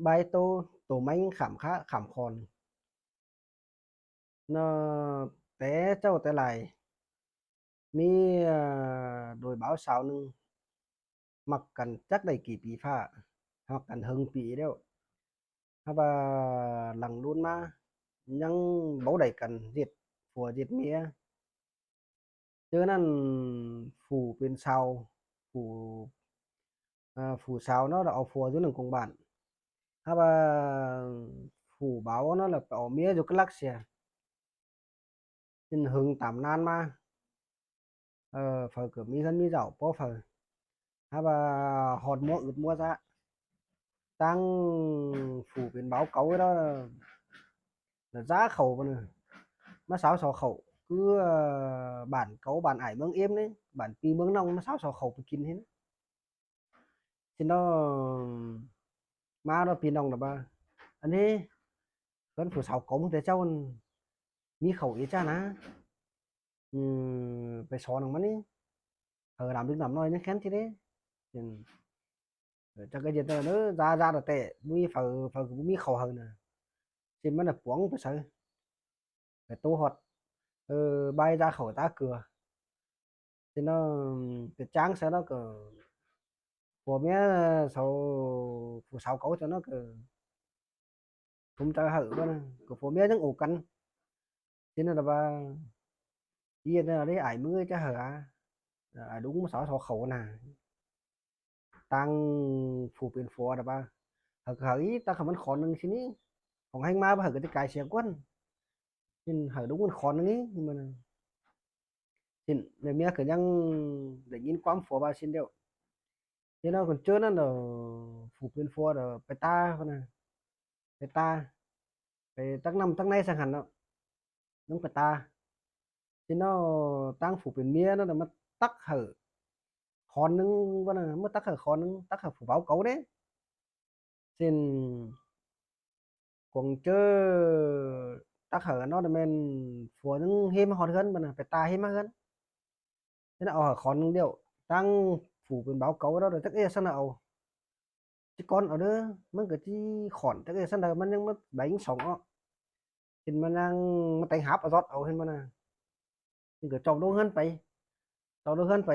ບາຍໂຕ ໂຕໄມ້ຂ້າມຂາ ຂ້າມຄອນ. ເນາະ ແຕ່ເຈົ້າແຕ່ຫຼາຍ ມີ ເອີ ໂດຍບ່າວສາວໜຶ່ງ ມັກກັນຈັກໄດ້ກີ່ປີຟ້າ ຮັກກັນເຖິງປີແລ້ວ ຫາກວ່າຫຼັງລຸນມາ ຍັງບໍ່ໄດ້ກັນ ເຈັດຜົວເຈັດເມຍ. ເທື່ອນັ້ນຜູ້ເປັນສາວ ຜູ້ ເອີ ຜູ້ສາວເນາະ ລະເອົາຜົວຢູ່ນຳກົງບ້ານ ຫາກວ່າຜູ້ບ່າວເນາະ ລະໄປເອົາເມຍຢູ່ກະລັກເສຍ ເຫັນເຫິງຕາມນານມາ ເອີ ເຂົາກໍມີເຮືອນມີເຈົ້າພໍເຂົາ ຫາກວ່າຮອດມົວອຶດມົວຊາ ທາງຜູ້ເປັນບ່າວເກົ່າລະ ລະຈາເຂົາ ບາດນີ້ ມາສາວຊອກເຂົ້າ ຄື ເອີ ບ້ານເກົ່າ ບ້ານອ້າຍເມືອງເອມນີ້ ບ້ານປີເມືອງນ້ອງ ມາສາວຊອກເຂົ້າໄປກິນຫັ້ນ ຊິເນາະ ມາເນາະ ພີ່ນ້ອງລະວ່າ ອັນນີ້ ເຮືອນຜູ້ສາວເກົ່າຂອງແຕ່ເຈົ້ານັ້ນ ມີເຂົ້າອີກຈ້ານະ ອືມ ໄປຊອນອອກມານີ້ ເອີ ນ້ຳເລັກນ້ຳນ້ອຍຍັງແຄ້ນຕິເດ້ ເອີ ຈັກກະເຢັນແຕ່ເດີ ຢາ ຢາແຕ່ ບໍ່ມີເຂົ້າ ເຂົ້າກໍບໍ່ມີເຂົ້າໃຫ້ນະ ຊິມັນນະປວງໄປໃສ ໄປໂຕຮອດ ເອີ ບາຍຢາເຂົ້າຕາເກືອ ຊິເນາະ ໄປຈ້າງໃສ່ເນາະ ກໍຜົວເມຍສາວ ຜູ້ສາວເກົ່າເຈົ້າເນາະ ກໍ ສົມໃຈໃຫ້ບໍ່ນະ ກໍຜົວເມຍຍັງໂອກັນ ຊິແນວໃດວ່າ ເຮັດແນວໃດອ້າຍເມືອຈະຫາ ອາ ລຸງມາສາວຊອກເຂົ້ານະ ຕ່າງຜູ້ເປັນຜົວນະວ່າ ຫາກ ຫາກອີກ ຕາງໃຫ້ມັນຂອນໜຶ່ງຊິນີ້ ຂອງແຮງມາບໍ່ໃຫ້ກໍຈະກາຍເສຍກ່ອນ ຊິໃຫ້ລຸງມັນຂອນໜຶ່ງນີ້ ເຫັນບໍ່ນະ ຊິ ແມ່ເມຍກໍຍັງໄດ້ຍິນຄວາມຜົວວ່າຊິແລ້ວ ເຫັນເອົາກັນເຈີນັ້ນດອກ ຜູ້ເປັນຜົວດອກ ໄປຕາພຸ້ນນະ ໄປຕາ ໄປຕັກນ້ຳຕັກໃນຊັ້ນຫັ້ນເນາະ ຍັງໄປຕາ ຊິເນາະ ທາງຜູ້ເປັນເມຍເນາະ ມາຕັກໃຫ້ຂອນໜຶ່ງ ວ່ານະ ມາຕັກໃຫ້ຂອນໜຶ່ງ ຕັກໃຫ້ຜູ້ບ່າວເກົ່າເດ້ ເຊັ່ນ ກວາງເຈີ ຕັກໃຫ້ເນາະ ແມ່ນຜົວຍັງເຮມາຮອດເຮືອນ ບາດນະ ໄປຕາເຮມາເຮືອນ ເຮັດເອົາຂອນໜຶ່ງດຽວ ທາງຜູ້ເປັນບ່າວເກົ່າເນາະ ຈັກເຮັດຊັ້ນເອົາ ຊິກ່ອນເອົາເດີ ມັນກໍຊິຂອນ ຈັກເຮັດຊັ້ນໃດ ມັນຍັງມາໃບສອງອອກ ເຫັນມັນຍັງມາແຕ່ງຫາບເອົາລອດເອົາ ເຫັນບໍ່ນະ ມັນກໍຈອບລົງເຮືອນໄປ ຈອບລົງເຮືອນໄປ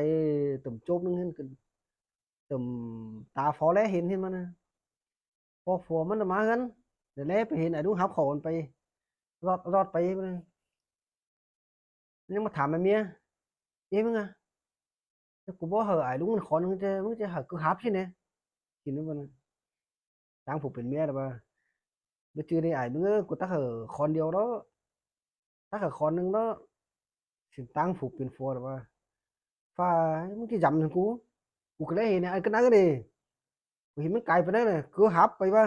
ເຕີມໂຈບໜຶ່ງເຫັນ ເຕີມຕາພໍແລເຫັນ ເຫັນບໍ່ນະ ພໍຜົວມັນມາເຮືອນ ແລໄປເຫັນອ້າຍລຸງຫາບເຂົ້າໄປ ລອດ ລອດໄປ ມັນຍັງມາຖາມແມ່ເມຍ ເອີ ມຶງອະ ແຕ່ກູບໍ່ໃຫ້ອ້າຍລຸງມັນຂອນ ມຶງຈະ ມຶງຈະໃຫ້ກູຫາບຊິແດ່ ກິນແລ້ວບໍ່ນະ ທາງຜູ້ເປັນເມຍລະວ່າ ບໍ່ຈື່ເດ້ອ້າຍ ມຶງເອີຍ ກູຕັກໃຫ້ຂອນດຽວເນາະ ຕັກໃຫ້ຂອນໜຶ່ງເນາະ ຊິທາງຜູ້ເປັນຜົວລະວ່າ ຟ້າ ມຶງຊິຢຳໃຫ້ກູ ກູກໍໄດ້ເຫັນ ອັນກັນນັ້ນເດ້ ກູເຫັນມັນກາຍໄປນັ້ນນະ ກູຫາບໄປວ່າ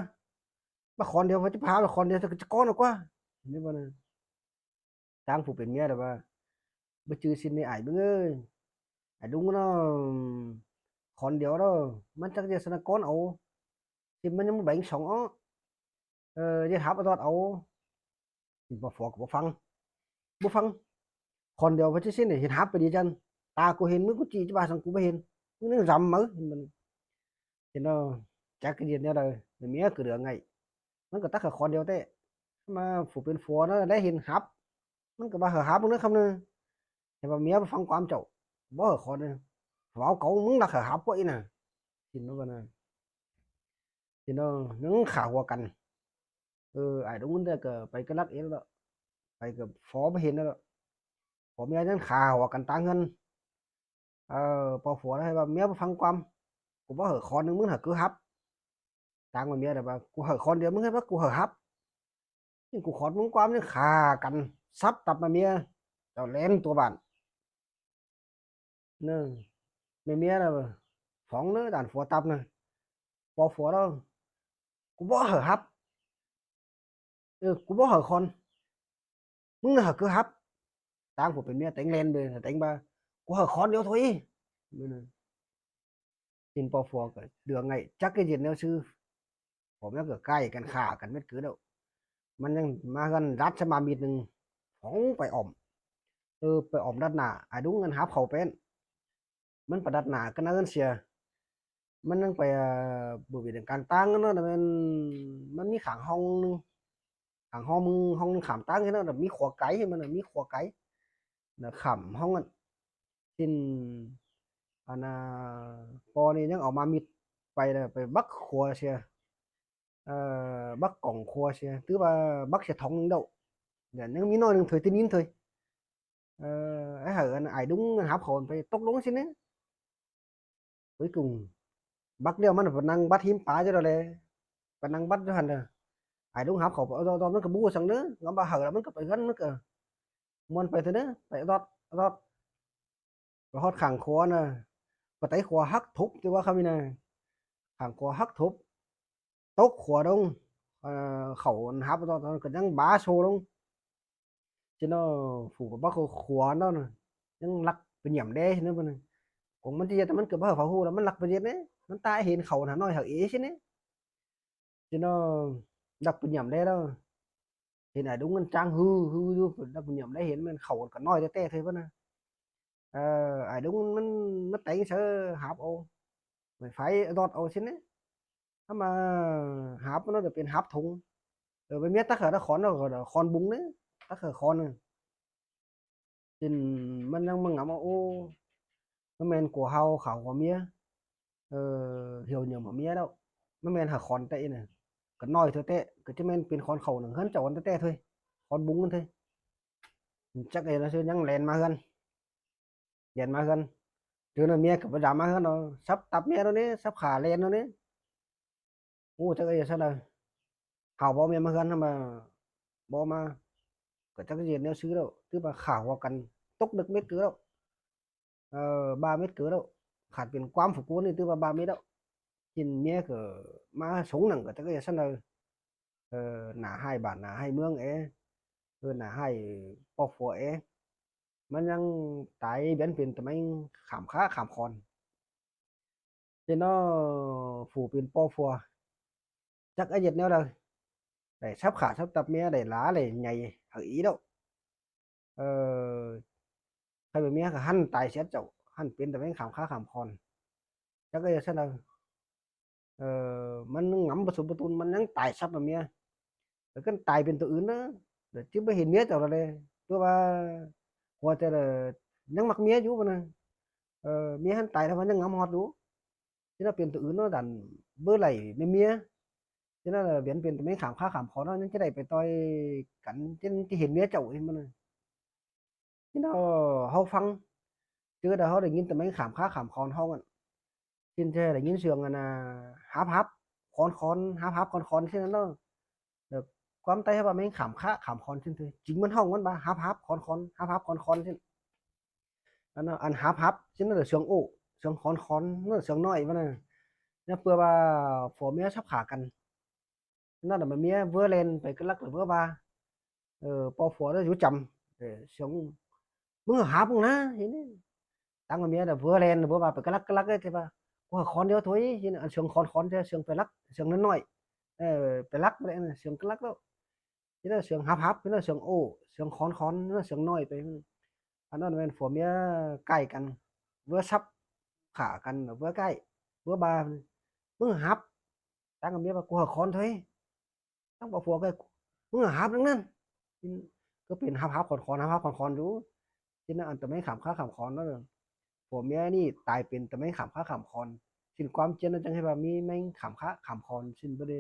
ມາຂອນດຽວ ວ່າຈະພາມາຂອນດຽວ ຈະ ຈະກ່ອນເອົາກວ່າ ເຫັນບໍ່ນະ ທາງຜູ້ເປັນເມຍລະວ່າ ບໍ່ຈື່ຊິນໃດອ້າຍເບິ່ງເອີຍ ອ້າຍລຸງເນາະ ຂອນດຽວເນາະ ມັນຈັກເດຊະນະກອນເອົາ ທີ່ມັນຍັງບໍ່ແບ່ງສອງເນາະ ເອີ ຢ່າຖາມອາຕອດເອົາ ບໍ່ຟັງ ບໍ່ຟັງ ບໍ່ຟັງ ຂອນດຽວວ່າຈັ່ງຊີ້ນີ້ ເຫັນຫາບໄປດີຈັ່ງ ຕາກູເຫັນ ມືກູຈີ້ຈະວ່າສັງ ກູບໍ່ເຫັນ ມຶງຍັງຈຳເອົາ ເຫັນບໍ່ ເຫັນບໍ່ ຈັກຈະເຮັດແນວໃດ ແມ່ເມຍກໍເຫຼືອໄງ່ ມັນກໍຕັກແຄ່ຂອນດຽວແທ້ ມາຜູ້ເປັນຜົວນະ ໄດ້ເຫັນຫາບ ມັນກໍວ່າໃຫ້ຫາບເບິ່ງເດີຄຳໜຶ່ງ ແຕ່ວ່າເມຍບໍ່ຟັງຄວາມເຈົ້າ ບໍ່ໃຫ້ຂອນເດີ ເວົ້າເກົ່າ ມຶງລັກໃຫ້ຫາບກວ່າອີກນະ ເຫັນບໍ່ນະ ເຫັນບໍ່ ຍັງຂ້າຫົວກັນ ເອີ ອ້າຍດອກເງິນແທ້ກໍໄປກັບລັກເອງແລ້ວ ໄປກັບພໍບໍ່ເຫັນແລ້ວ ຜົວເມຍຍັງຂ້າຫົວກັນຕາງເຮືອນ ເອີ ພໍຜົວໃຫ້ວ່າເມຍບໍ່ຟັງຄວາມ ກູບໍ່ໃຫ້ຂອນໜຶ່ງ ມຶງໃຫ້ກູຫາບ ຕ່າງວ່າເມຍໄດ້ວ່າ ກູໃຫ້ຂອນດຽວ ມຶງເຮັດວ່າກູໃຫ້ຫາບ ນີ້ກູຂອນມຶງກວ່າ ຍັງຂ້າກັນ ສັບຕັບມາເມຍ ເຈົ້າແລ່ນຕົວບ້ານ ເນີ ແມ່ເມຍນະ ຟ້ອງເນີ ດ້ານຜົວຕັບນະ ບໍ່ຜົວລາວ ກູບໍ່ໃຫ້ຫາບ ເອີ ກູບໍ່ໃຫ້ຂອນ ມຶງນະໃຫ້ກູຫາບ ຕ່າງຜົວເປັນເມຍແຕ່ງແລ່ນເລີຍ ແຕ່ງວ່າ ກູໃຫ້ຂອນດຽວໂທ້ ມື້ນັ້ນ ເຫັນພໍ່ຜົວກໍເຫຼືອໄງ່ ຈັກຈະເຮັດແນວຊື່ ຜົວເມຍກໍໄກ່ກັນ ຂ້າກັນເໝິດຄືແລ້ວ ມັນຍັງມາເຮືອນ ລັດຊະມາມີດໜຶ່ງ ຟ້ອງໄປອ້ອມ ເອີ ໄປອ້ອມດັດໜ້າ ອາດຸງເງິນຫາບເຂົ້າໄປຫັ້ນ ມັນໄປດັດໜ້າກັນເຮືອນເສຍ ມັນຍັງໄປ ເອີ ບໍລິເວນກາງຕ່າງເນາະ ແລ້ວແມ່ນ ມັນມີຂ້າງຮ່ອງໜຶ່ງ ຂ້າງຮ່ອງ ຮ່ອງໜຶ່ງຂ້າມຕ່າງເຫັນເນາະ ແລ້ວມີຂົວໄກ ເຫັນບໍ່ນະ ມີຂົວໄກ ນະ ຂ້າມຮ່ອງນັ້ນ ເຊັ່ນ ອັນນ່າ ປໍນີ້ຍັງເອົາມາມິດໄປ ແລ້ວໄປບັກຂົວເສຍ ເອີ ບັກກອງຂົວເສຍ ຖືວ່າບັກເສຍທ່ອນໜຶ່ງແລ້ວ ແລ້ວຍັງມີໜ້ອຍໜຶ່ງເທີຍ ຕິດດິນເທີຍ ເອີ ໄອ້ເຫີ ອັນ ອ້າຍດຸງຫັ້ນຫາບເຂົ້າໄປຕົກລົງຊີ້ນະ ໂອ້ຍກຸງ ບັກດຽວມັນໄປນັ່ງບັດຫີມປາຢູ່ແລ້ວແຫຼະ ໄປນັ່ງບັດຢູ່ຫັ້ນເດີ ອ້າຍດຸງຫາບເຂົ້າໄປອອດໆ ມັນກໍບໍ່ຮູ້ຫຍັງເດີ ງຳວ່າເຫີແລ້ວມັນກໍໄປເຮືອນ ມັນກໍມ່ວນໄປເທື່ອເດີ ໄປອອດໆ ໄປຮອດຂ້າງຂົວນະ ປະໄຕຂົວຫັກທົບ ແຕ່ວ່າຄຳນີ້ນະ ຂ້າງຂົວຫັກທົບ ຕົກຂົວລົງ ເອີ ເຂົ້າຫັບຕອນນັ້ນກໍຍັງບາໂຊລົງ ຊິເນາະ ຜູ້ບັກຂົວເນາະ ຍັງລັກໄປຫຍ້ຳແດ່ຊິເນາະ ເບິ່ງ ກົງມັນຊິເຮັດ ແຕ່ມັນກໍບໍ່ໃຫ້ເຂົາຮູ້ແລ້ວ ມັນລັກໄປເຮັດເດ້ ມັນຕາເຫັນເຂົາຫັ້ນໜ້ອຍເຂົາເອຊິເນາະ ຊິເນາະ ລັກໄປຫຍ້ຳແດ່ແລ້ວ ເຫັນອ້າຍດຸງມັນຈ້າງຮືໆຢູ່ ລັກໄປຫຍ້ຳແດ່ ເຫັນແມ່ນເຂົາກໍນ້ອຍແຕ່ໆ ເທື່ອເພິ່ນນະ ເອີ ອ້າຍດຸງມັນມາແຕ່ງໃສ່ຫາບເອົາ ໄມ້ໄຜ່ດອດເອົາຊີ້ນະ ເຮົາມາຫາບມັນເນາະ ຈະເປັນຫາບຖົງ ເອີ ໄປເມຍຕັກເຂົ້າຕະຂອນເນາະ ຂອນບຸງເນາະ ຕັກເຂົ້າຂອນນະ ເຫັນມັນຍັງມາຫຍ້ຳວ່າ ໂອ້ ມັນແມ່ນກົວເຫົ່າຂາວກວ່າເມຍ ເອີ ຫ່ຽວຫຍ້ຳກວ່າເມຍແລ້ວ ມັນແມ່ນຫາຂອນແຕ່ອີ່ນະ ກໍນ້ອຍເທື່ອແຕ່ ກໍຈະແມ່ນເປັນຂອນເຂົ້າໜັງເຮືອນເຈົ້າອັນແຕ່ເທື່ອ ຂອນບຸງນັ້ນເທື່ອ ຈັກເຮັດຈັ່ງໃດ ຍັງແລ່ນມາເຮືອນ ແລ່ນມາເຮືອນ ເຈີນຳເມຍກໍບໍ່ຢາມມາເຮືອນເນາະ ສັບຕັບເມຍໂລດເດ້ ສັບຂາແລ່ນໂລດເດ້ ໂອ້ ຈັກເຮັດຈັ່ງໃດ ເຮົາບໍ່ເອົາເມຍມາເຮືອນ ເຮົາມາ ບໍ່ມາ ກໍຈັກຊິເຮັດແນວຊື່ແລ້ວ ຖືວ່າຂ້າຫົວກັນ ຕົກເດິກເມັດເກີແລ້ວ ເອີ ບ່າເມັດເກີແລ້ວ ຄັນເປັນຄວາມຜູ້ກູນີ້ຖືວ່າບ່າເມັດແລ້ວ ເຫັນເມຍກໍມາສົງໜັງ ກໍຈັກຊິເຮັດຈັ່ງໃດ ເອີ ໜ້າຮ້າຍບ້ານໜ້າຮ້າຍເມືອງເອ ເອີ ໜ້າຮ້າຍຄອບຄົວເອ ມັນຍັງຕາຍບຽນເປັນຕະແໝງຂ້າມຄ້າຂ້າມຄອນ ເຫັນເນາະ ຜູ້ເປັນພໍ່ຜົວ ຈັກອາເຮັດແນວໃດ ໄດ້ສັບຂາສັບຕັບເມຍ ໄດ້ຫຼາໄດ້ໃຫຍ່ເອົາອີກແລ້ວ ເອີ ໃຜເປັນເມຍກໍຫັ້ນຕາຍເສຍເຈົ້າ ຫັ້ນເປັນຕະແໝງຂ້າມຄ້າຂ້າມຄອນ ຈັກເຮັດຈັ່ງໃດ ເອີ ມັນຫຍ້ຳບໍ່ສົມປະຕູນ ມັນຍັງຕາຍສັບເມຍ ແລ້ວກໍຕາຍເປັນຕົວອື່ນເດີ ແລ້ວຈຶ່ງໄປເຫັນເມຍເຈົ້າແລ້ວເດ ຕົວວ່າຫົວໃຈລະຍັງມັກເມຍຢູ່ຫັ້ນນະ ເອີ ເມຍຫັ້ນຕາຍແລ້ວມັນຍັງຫຍ້ຳຮອດຢູ່ ຊິເນາະ ເປັນຕົວອື່ນເນາະ ດັນເບີໄຫຼແມ່ເມຍ ຊິເນາະ ບຽນເປັນຕະແໝງຂ້າມຄ້າຂ້າມຄອນເນາະ ຍັງຈະໄດ້ໄປຕໍ່ຍກັນ ຈຶ່ງຈະເຫັນເມຍເຈົ້າ ເຫັນບໍ່ນະ ຊິເນາະ ເຮົາຟັງ ເຈີແລ້ວເຮົາໄດ້ຍິນຕະແໝງຂ້າມຄ້າຂ້າມຄອນເຮົານັ້ນ ຊິນແທ້ໄດ້ຍິນສຽງອັນນ່າ ຫາບໆ ຄອນໆ ຫາບໆ ຄອນໆ ຊີ້ນະເນາະ ແລ້ວຄວາມໃຕ້ເຮົາວ່າແມ່ງຂ້າມຄ້າຂ້າມຄອນ ຊິນແທ້ຈິງມັນຮ້ອງມັນວ່າ ຫາບໆ ຄອນໆ ຫາບໆ ຄອນໆ ຊີ້ນ ອັນນັ້ນ ອັນຫາບໆ ຊິນະ ສຽງໂອ້ ສຽງຄອນໆ ເນາະ ສຽງນ້ອຍວ່ານະ ເພື່ອວ່າຜົວເມຍສັບຂາກັນ ນັ້ນນະ ເມຍເວີແລ່ນໄປກະລັກເວີວ່າ ເອີ ພໍ່ຜົວລະຢູ່ຈຳ ເອີ ສຽງ ມຶງຫາບມຶງນະ ເຫັນ ຕັ້ງເມຍນະ ເວີແລ່ນເວີວ່າໄປກະລັກກະລັກເລີຍ ແຕ່ວ່າ ກູຫາຄອນດຽວໂທ້ຍ ເຫັນ ອັນສຽງຄອນໆ ແຕ່ສຽງໄປລັກ ສຽງນ້ອຍໆ ເອີ ໄປລັກໄປແລ້ວ ສຽງກະລັກແລ້ວ ເຫັນ ສຽງຫາບໆ ເຫັນ ສຽງໂອ້ ສຽງຄອນໆ ສຽງນ້ອຍໄປ ອັນນັ້ນແມ່ນຜົວເມຍກ້າຍກັນ ເວີສັບຂາກັນ ເວີກ້າຍ ເວີບ່າ ມຶງຫາບ ຕັ້ງເມຍວ່າ ກູຫາຄອນໂທ້ຍ ຕັ້ງບໍ່ຜົວກໍ ມຶງຫາບນຳນັ້ນ ກໍເປັນຫາບໆ ຄອນໆ ຫາບໆ ຄອນໆ ຢູ່ ຊິນະ ອັນຕະແໝງຂ້າມຄ້າຂ້າມຄອນເນາະ ຜົວເມຍນີ້ຕາຍເປັນຕະແໝງຂ້າມຄ້າຂ້າມຄອນ ຊິນຄວາມຈິງນັ້ນ ຈັ່ງໃຫ້ວ່າມີແມງຂ້າມຄ້າຂ້າມຄອນ ຊິນບໍ່ໄດ້